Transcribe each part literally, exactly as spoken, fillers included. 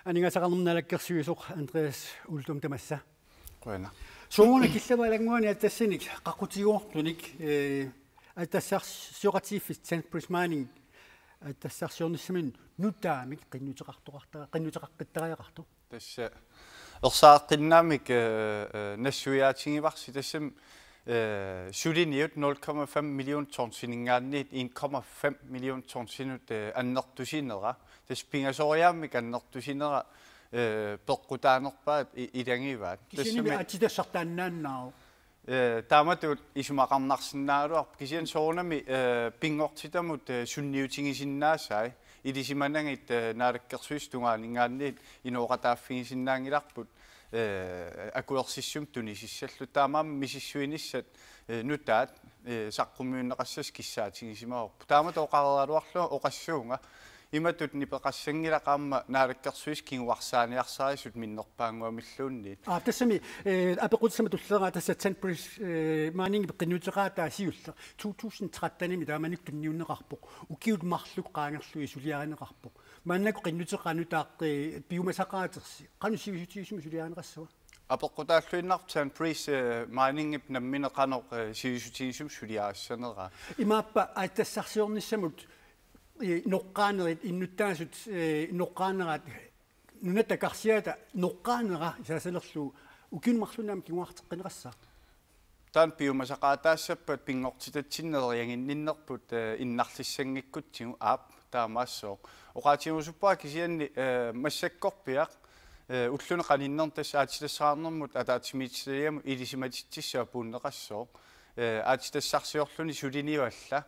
Aningaasaqarnermut naalakkersuisoq Andreas Uldum tamassa. Qujanaq. Sooruna killama alanngua atassanik qaqqutigoortunik, eh, aatsitassarsioqatigiiffik Tanbridge Mining aatsitassarsiornissamut nutaamik qinnuteqartoqarta-, qinnuteqaqqittariaqartoq. Tassa ersaaqqinnaamik, eh, eh, nassuiaatigivarsi tassami, eh, suliniut nul komma fem million tonsininngaanniit en komma fem million tonsinut, eh, annertusinera. Tassa pingasoriaammik annertusinera, eh, peqqutaanerpaat i-, ilagivaat. Kisiannimi Tassami aatsitassartaannaannaavoq. Eh, taamatut isumaqarnarsinnaagaluarpoq kisianni soorunami, eh, pinngortitamut, eh, sunniutigisinnaasai ilisimanagit, eh, Naalakkersuisut tungaaninngaanniit inooqataaffigisinnaanngilarput, eh, akuersissummik tunisissalluta taamaammat misissuinissat, eh, nutaat, eh, saqqummiunneqassasoq kissaatigisimavarput. Taamatut oqareeraluarlunga oqassuunga imatut nipeqassanngilaq aamma Naalakkersuisut kinguarsaaniarsarisut minnerpaannguamilluunniit. Aa, tassami, eh, apeqqutissama tulleriiaat tassa Tanbridge, eh, Mining qinnuteqaataa siulleq to tusind tretten-imi taamanikkut tunniunneqarpoq. Ukiut marluk qaangerlugit suliarineqarpoq. Maannakkut qinnuteqaat nutaaq, eh, piumasaqaatersi. Qanoq sivisutigisumik suliarineqassava? Apeqqutaalluinnarpoq Tanbridge, eh, Mining-ip nammineq qanoq, eh, sivisutigisumik suliarissaneraa. Imaappa aatsitassarsiornissamut, eh, noqqaanerit innuttaasut, eh, noqqaanerat nunatta karsiata noqqaanera isaasalerlugu ukiuni marlunni aamma kinguarteqqinneqassaaq. Taanna piumasaqaataassappat pinngortitatsinnik neriaginninnerput, eh, innarlissanngikkutsigit aap taamaassooq. Oqaatigerusuppara kisianni, eh, massakkorpiaq, eh, ulluni qaninnerni tassa aatsitassaqarnermut ataatsimiititaliamut ilisimatitsissut apuunneqassooq. Eh, aatsitassarsiorluni suliniualla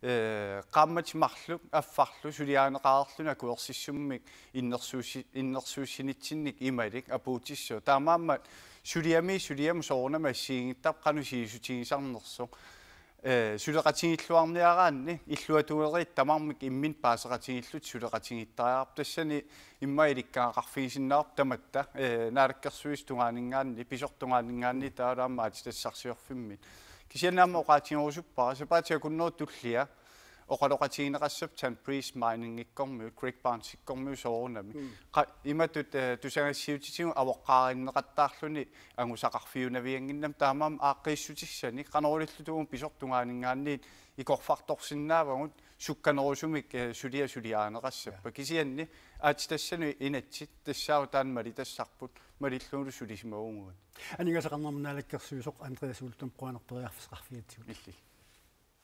eh, qaammatit marluk affarlu suliarineqareerluni akuersissummik innersuussi-, innersuussinitsinnik imalik apuutissooq. Taamaammat suliami suliamut soorunami assigiinngittarpoq qanoq sivisutigisarnersoq. Eh, suleqatigiilluarniaraanni illuatungeriit tamarmik imminnut paaseqatigiillutik suleqatigiittariaqarput. Tassani immaqa ilikkagaqarfigisinnaavarput tamatta, eh, Naalakkersuisut tungaaninngaanniit, pisortap tungaaninngaanniit taavalu aamma aatsitassarsiorfimmit. Kisianni aamma oqaatigerusuppara, sapaatip akunnerup tullia oqaloqatigineqassapput Tanbridge Mining-ikkormiut, Greg Barnes-ikkormiut soorunami. Mm. Qa-, imatut, eh, tusagassiuutitigut avoqqaarinneqattaarluni angusaqarfiunaviannginnami taamaammat aaqqiissutissanik, qanorluunniit uagut pisortap tungaaninngaanniit ikorfartorsinnaavagut sukkanerusumik, eh, suliaq suliarineqassappat. Ja. Kisianni aatsitassanut inatsit tassaavoq taanna malitassarput, malillugulu sulisimavugut. Aningaasaqarnermut naalakkersuisoq Andreas Uldum, qujanaq periarfissaqarfigatsigut. Illillu.